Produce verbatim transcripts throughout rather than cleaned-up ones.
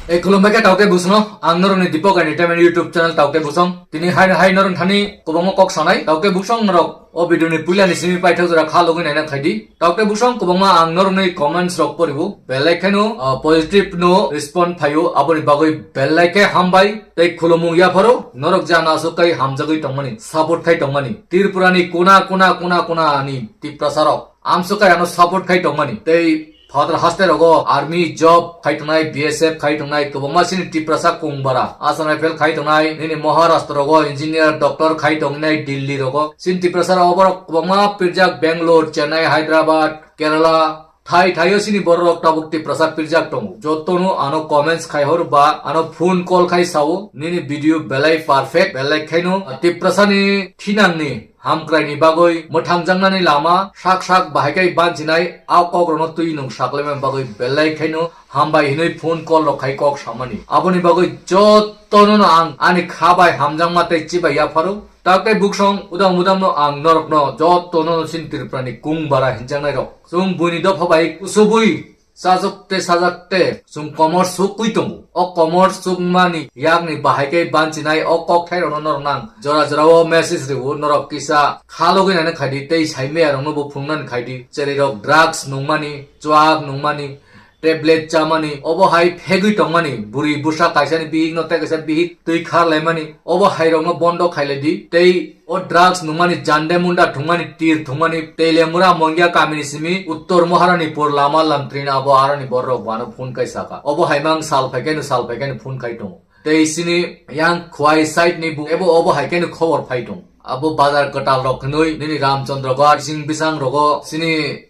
Ei khulumbai khe tawke busno, ang norokni Deepak Entertainment YouTube channel tawke busong. Tini hai hai norok thani kwbangma kok sanai, tawke busong norok o video ni puila ni simi paithak jora kha logwi naina khaidi. Tawke busong kwbangma ang norokni comments rok poribu, belai kheno, ah, positive no respond phaio, aboni bagwi belai khe hambai tei khulumung yapharo norok jana aswk kai hamjagwi tongmani, support khai tongmani. Tripura ni kuna kuna kuna kuna ni Tiprasa rok amswk kai ano support khai tongmani tei Father haste rogo army job khai tongnai, B S F khai tongnai, kwbangma sini Tiprasa kungbara, Assam Rifle khai tongnai, nini Maharashtra rogo engineer, doctor khai tongnai, Delhi rogo. Sini Tiprasa rogo borok kwbangma pirjak, Bangalore, Chennai, Hyderabad, Kerala, thai thaio sini borok tabuk Tiprasa pirjak tongo. Jotono ano comments khai hor ba ano phone call khai sao, nini video belai perfect, belai khaino Tiprasa ni thinang ni hamkrai ni bagwi mwthangjaknani lama sak sak bahai khe banchinai a kok rokno twi nung saklaimani bagwi belai khaino hambai hinwi phone call rok khai kok samani. Aboni bagwi jotono no ang ani kha bai hamjakma tei chibai yapharo. Taktei buksong udam udam no ang norokno jotono no sin Tripura ni kung bara hinjaknai rok. Chwng buini dopha bai kusubui Sajak te sajak te chwng komor sukwi tongo. O komor sukmani yakni bahai khe banchinai o kokthai rokno norok nang jora jora o message rwo, norok kisa kha logwi nani khaidi tei saimaya rokno bo phunuknani khaidi. Cherwi rok drugs nungmani, chuak nungmani, tablet chamani, obo hai phegwi tongmani, bwrwi bwsa kaisani bihik no tei kaisa bihik twi khar laimani, obo hai rokno bondo khailai di tei O drugs nungmani, jande munda thungmani, tir thungmani, Telemura Mongia kamini simi Uttor Maharanipur lama lamtrin abo aroni borok wano phone kai saka. Obo hai mang sal phai kaino sal phai kaino phone kai tongo. Tei sini yang Khwai side ni bu ebo obo hai kaino khobor phai tongo. Abo bazar kwtal rok hinwi nini Ramchandra Ghat sing bisang rogo sini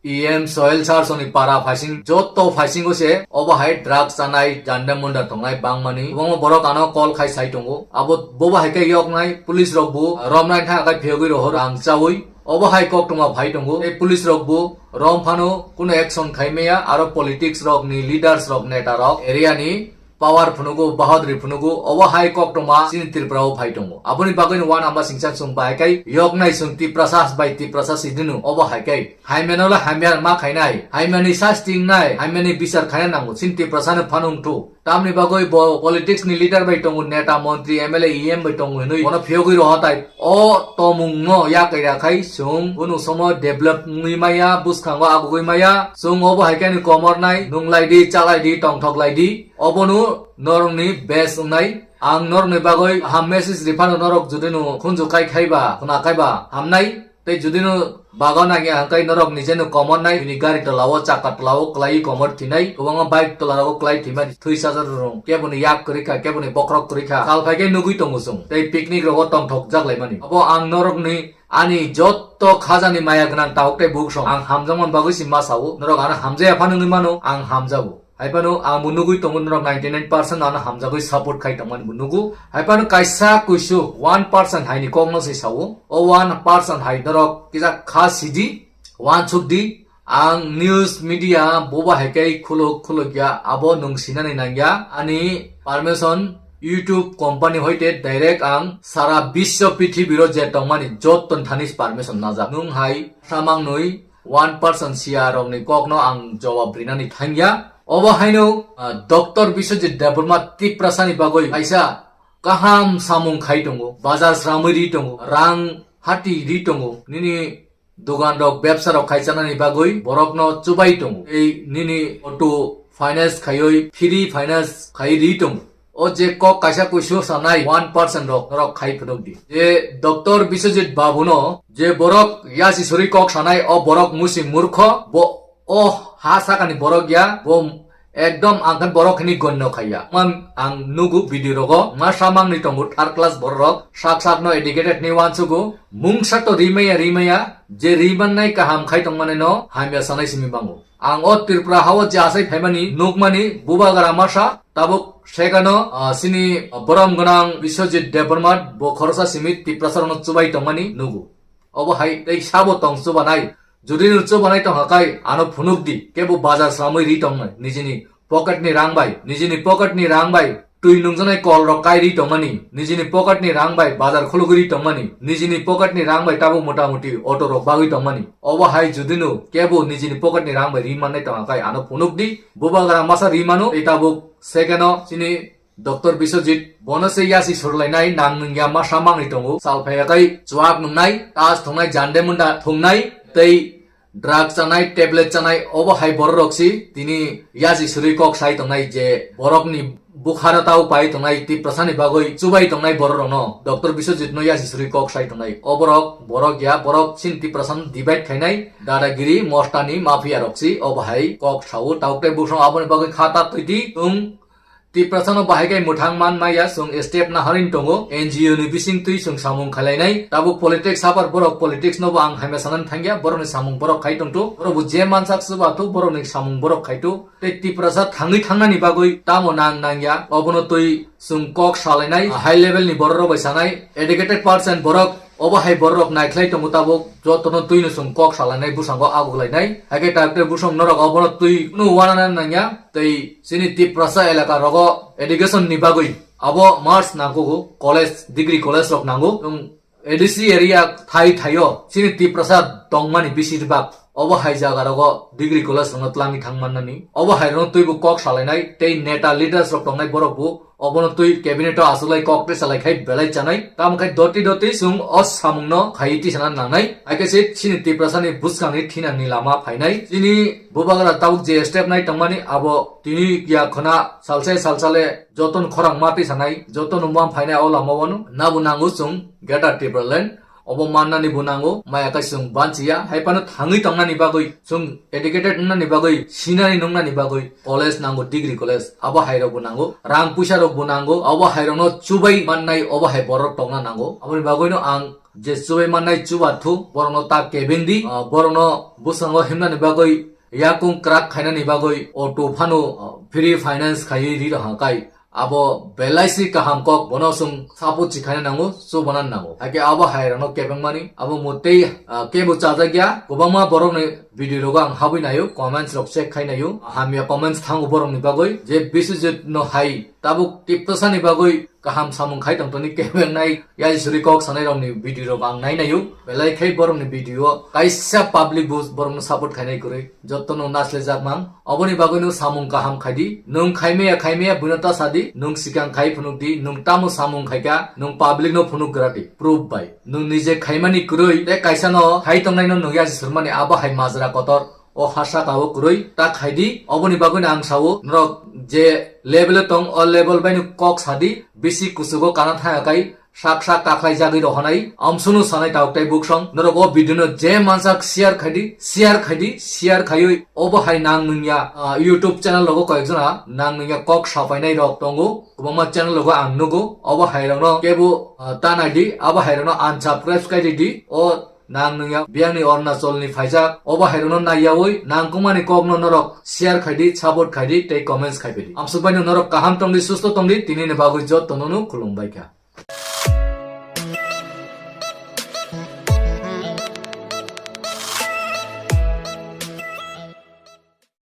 E M Sohel Sir soni para phaising joto phaisingo se obo hai drugs chanai janda munda tongnai bangmani kwbangma borok ano call khai sai tongo. Abo bobo hai khe yoknai police rok bo romnai thang kai phiyogwi rohor ang chawi obo hai koktwma phai tongo. Tei police rok bo rom phano kuno action khai maya aro politics rok ni leaders rok neta rok area ni power phunugo, bahodri phunugo, obo hai koktwma chini Tripura o phai tongo. Aboni bagwi no wan amba singsa chwng bahai kai yoknai chwng Tiprasa bai Tiprasa sidinu obo hai kai. Haimano le hamya ma khainai, haimani sasting nai, haimani bichar khaina nango chini Tiprasa no phanung thu. Tamni bagwi bo politics ni leader bai tongo, neta, montri, M L A, E M bai tongo hinwi bono phiyogwi roha tai. O tomung no yakai rakhai chwng kunu somo develop wngwi maya, bwskango agugwi maya. Chwng obo hai khe ni komor nai, nung lai di, chalai di, tongthok lai di. Obono norokni best wngnai. Ang norokni bagwi kaham message riphano norok judino khunju kai khaiba, khuna khaiba hamnai. Tei judino bago nangya hwnkhe norok nijeno komor nai, bini gari tolao, chakka tolao kwlaiwi komor thinai. Kwbangma bike tolarok kwlai thimani, thwi sajak rwrwng. Keboni yak kwrwi kha, keboni bokhorok kwrwi kha. Sal phai khe nugwi tongo chwng. Tei picnic rogo tongthok jak laimani. Abo ang norokni ani jotto khajani maya gwnang tabuk tei buksong. Ang hamjakmani bagwi se ma sao. Norok ano hamjaya phano wngwi mano, ang hamjago. Hai phano ang bo nugwi tongo norok ninety nine percent ano hamjagwi support khai tongmani bo nugo. Hai phano kaisa kuisu one percent hai ni kok no se sao. O one percent hai norok kisa kha sidi, uansuk di. Ang news media boba hai khe khuluk khuluk ya, abo nung sinani nang ya. Ani permission YouTube company hoite direct ang sara biswa prithibiro je tongmani jotto thani permission najak. Nung hai samang nui one percent siya rokni kokno ang jawab rinani thangya. Obo haino, ah, Doctor Biswajit Debbarma Tiprasani bagwi kaisa kaham samung khai tongo, bazar sramwi ri tongo, rang hati ri tongo, nini dogan rok, bebsa rok khai chanani bagwi borokno chubai tongo. Ei nini auto finance khaiwi, free finance khai ri tongo. O je kok kaisa kuisu sanai one percent rok, rok khai phunuk di. Je Doctor Biswajit Babu no je borok yasi suri kok sanai, o borok musi murkho, bo o ha sakani borok ya, bo ekdom ang khe borok hini gonno khaiya. Man ang nugu video rogo ma samang ni tongo third class borok rok, sak sak no educated ni wansugo, mungsa to rimaya rimaya, je rimannai kaham khai tongmani no hamya sanai simi bango. Ang o Tripura hao je asai phaimani nukmani bubagra masa tabuk sekano, ah, sini borom gwnang Biswajit Debbarma bo khorosa simi Tiprasa rokno chubai tongmani nugo. Obo hai tei sabo tong chubanai. Jodi no chubanai tongkha kai ano phunuk di, kebo bazar sramwi ri tongnai nijini pocket ni rang bai, nijini pocket ni rang bai. twi nungjaknai kol rok kairwi tongmani, nijini pocket ni rang bai bazar khulugwi tongmani, nijini pocket ni rang bai tabuk mota moti auto rok bagwi tongmani. Obo hai judino kebo nijini pocket ni rang bai ri mannai tongkha kai ano phunuk di. Bubagra masa ri mano, tei tabuk second o chini Doctor Biswajit bono se yasi surlainai nang nungya masa mangwi tongo. Sal phaiya kai chuak nungnai, tas thungnai, jande munda thungnai, tei drug chanai, tablet chanai, obo hai borok rok si tini yasi surwi kok sai tongnai je borok ni bukharo tau pai tongnai, Tiprasa ni bagwi chubai tongnai borok rok no Doctor Biswajit no yasi surwi kok sai tongnai. O borok, borok ya, borok sin Tiprasa no divide khainai, dadagiri, mostani, mafia rok si obo hai kok sao. Tau tei busong aboni bagwi khata twi di, tung Tiprasa no bahai kai mwthang man maya, chwng step na harin tongo, N G O ni bising twi chwng samung khlainai, tabuk politics habar borok politics no bo ang haima sanani thangya, borok ni samung borok khai tongto, borok bo je mansak chuba to, borok ni samung borok khai to, tei Tiprasa thangwi thangnani bagwi tamo nang nangya, obono twi chwng kok salainai, high level ni borok rok bai sanai, educated person borok, obo hai borok rok naikhlai tongo tabuk, jotono twino chwng kok salainai, bwskango aguklainai, haikhe tabuk tei bwsong norok obono twi kunu uanana nangya, tei chini Tiprasa elaka rogo education ni bagwi abo must nangkugo, college, degree college rok nango. Chwng A D C area thai thaio chini Tiprasa tongmani besir bak obo hai jaga rogo degree college rokno twlangwi thang mannani. Obo hai rokno twibo kok salainai tei neta leaders rok tongnai borok bo obono twi cabinet o achuklai kok tei salai khai belai chanai. Tamo khai doti doti chwng o samungno khai tisana nangnai. Haikhe se chini Tiprasa ni bwskangni thinangni lama phainai. Chini bubagra tabuk je step nai tongmani abo tini ya khwna salse salsale jotono khorang ma tisanai, jotono ma phainai o lama wano. Nabo nango chwng Greater Tipraland. Obo mannani bo nango, maya kai chwng banchiya, hai phano thangwi tongnani bagwi, chwng educated wngnani bagwi, sinani nungnani bagwi, college nango, degree college, abo hai rok bo nango, rang puisa rok bo nango, abo hai rokno chubai mannai, obo hai borok tongna nango. Aboni bagwino ang je chubai mannai chuba thu, borokno ta kebeng di, ah, borokno bwskango himnani bagwi yakung kwrak khainani bagwi auto phano, ah, free finance khaiwi ri rok ha kai. Abo belai si kaham kok, bono chwng support si khaina nango, chubana nango. Haikhe abo hai rokno kebengmani, abo motei, ah, kebo chajakya, kwbangma borokni video rogo ang habwi naio, comments rok check khai naio. Hamya comments thango borokni bagwi, je Biswajit no hai tabuk Tiprasa ni bagwi kaham samung khai tongtoni kebengnai, yai suri kok sanai rokni video rok ang nai naio. Belai khai borokni video kaisa public bo borokno support khainai kwrwi. Jotono naslejak mang. Oboni bagwino samung kaham khaidi. Nwng khaimaya khaimaya buino ta sadi. Nwng sikang khai phunukdi. Nwng tamo samung khaikha, nwng public no phunuk gradi. Proof bai. Nwng nije khaimani kwrwi tei kaisa no khai tongnaino nwng yasi surmani abo hai majra kotor. O hasa kao kwrwi ta khaidi. Oboni bagwino ang sao, norok je level o tong, o level baino kok sadi. Bisi kuchugo kana thaya kai. Sak sak kakhwlai jagwi rohonai, amsunu sanai tabuk tei buksong. Norok o video no je mansak share khaidi, share khaidi, share khaiwi obo hai nang nungya, ah, YouTube channel rogo koyek jona nang nungya kok sapainai rok tongo. Kwbangma channel rogo ang nugo, obo hai rokno kebo, ah, ta naidi, abo hai rokno unsubscribe khai ridi. O nang nungya biyangni Arunachalni phaijak, obo hai rokno naiyawi nangkukmani kokno norok share khaidi, support khaidi tei comments khaibaidi. Amsukbaino norok kaham tongdi, susto tongdi, tinini bagwi jotono no khulumbaikha.